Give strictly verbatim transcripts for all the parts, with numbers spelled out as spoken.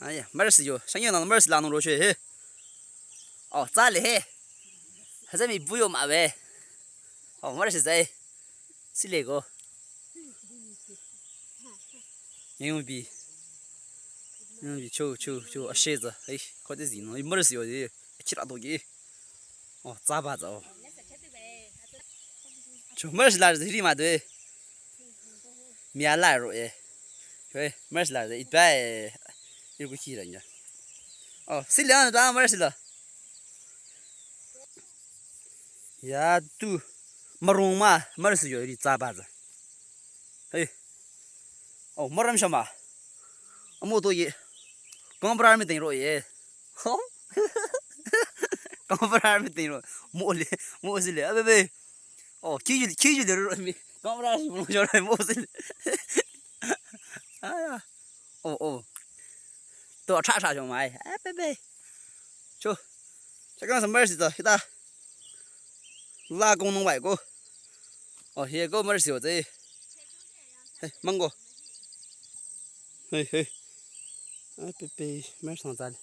Aya, mürüsü yo. Shangyo nang mürüsü lanung rocho he. Oh, tsale he. Haza mi buyo ma be. Oh, mürüsü zai. Sile ko. Yungbi. Yungbi cho cho cho ashe za. Hey, kote zi no. Mürüsü yo de. Kira dogi. Oh, tsaba za. Oh. Cho mürüsü la zi ri ma de. Mia la ro e. Hey, mürüsü la zi itba e. Irku kira nya. Oh, sile an da mürüsü la. Ya tu marong ma mürüsü yo ri tsaba za. Hey. Oh, maram shama. Amo to ye. Kong bra mi ting ro ye. Ho. Kong bra mi ting ro. Mo le, mo si le. Abe be. Oh, ki ju, ki ju le ro mi. Kong bra si mo jo ro mo si le. Aya. Oh, oh. To cha cha jo mai. Abe be. Cho. Cha kang sa mürüsü ta. Hita. La kong nung bai ko. Oh, he ko mürüsü yo te. Hey, mango. Hey, hey. Ai, pe, pe, mürüsü tsale.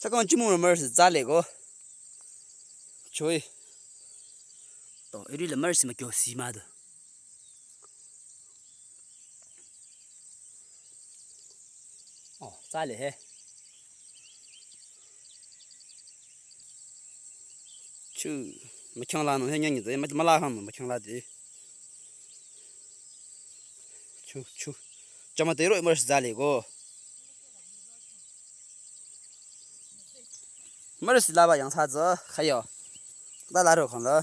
Cha kang chimu mürüsü tsale ko. Choi. To, iri le mürüsü ma kyo si ma do. Oh, tsale he. Chu, ma khyang la no he nyang ni de, ma, ma la khang no, ma khyang la de. Chu, chu. Chama te ro mürüsü tsale ko. Mürüsü la ba yang sa za, khayo. Da la ro khang la.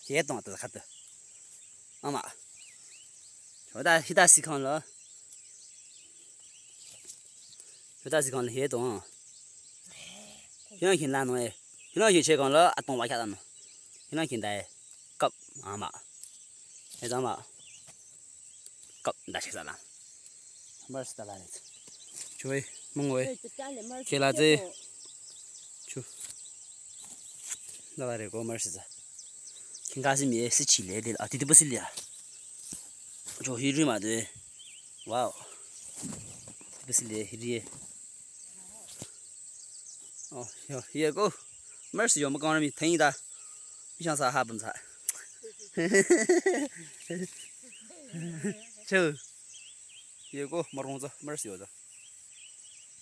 Ye tong ta khat. Ama. Hita, hita si khang la. Hita si khang la ye tong. Hina khin la no e. Hina khin che khang la atong wa kya la no. Hina khin dai. Kap ama. He ama. Kap da che sa la. Mürüsü ta la ne. Choi, mong we. Kela te. Chu. Dala re ko mürüsü za. Kinga si mi si chi le de. Ah, titi bu si le ya. Jo hiri ma de. Wow. Bu si le hiri. Oh, yo, ye ko. Mürüsü yo ma kang mi theng da. Mi shang sa ha bun sa. Chu. Ye ko marong za, mürüsü yo za.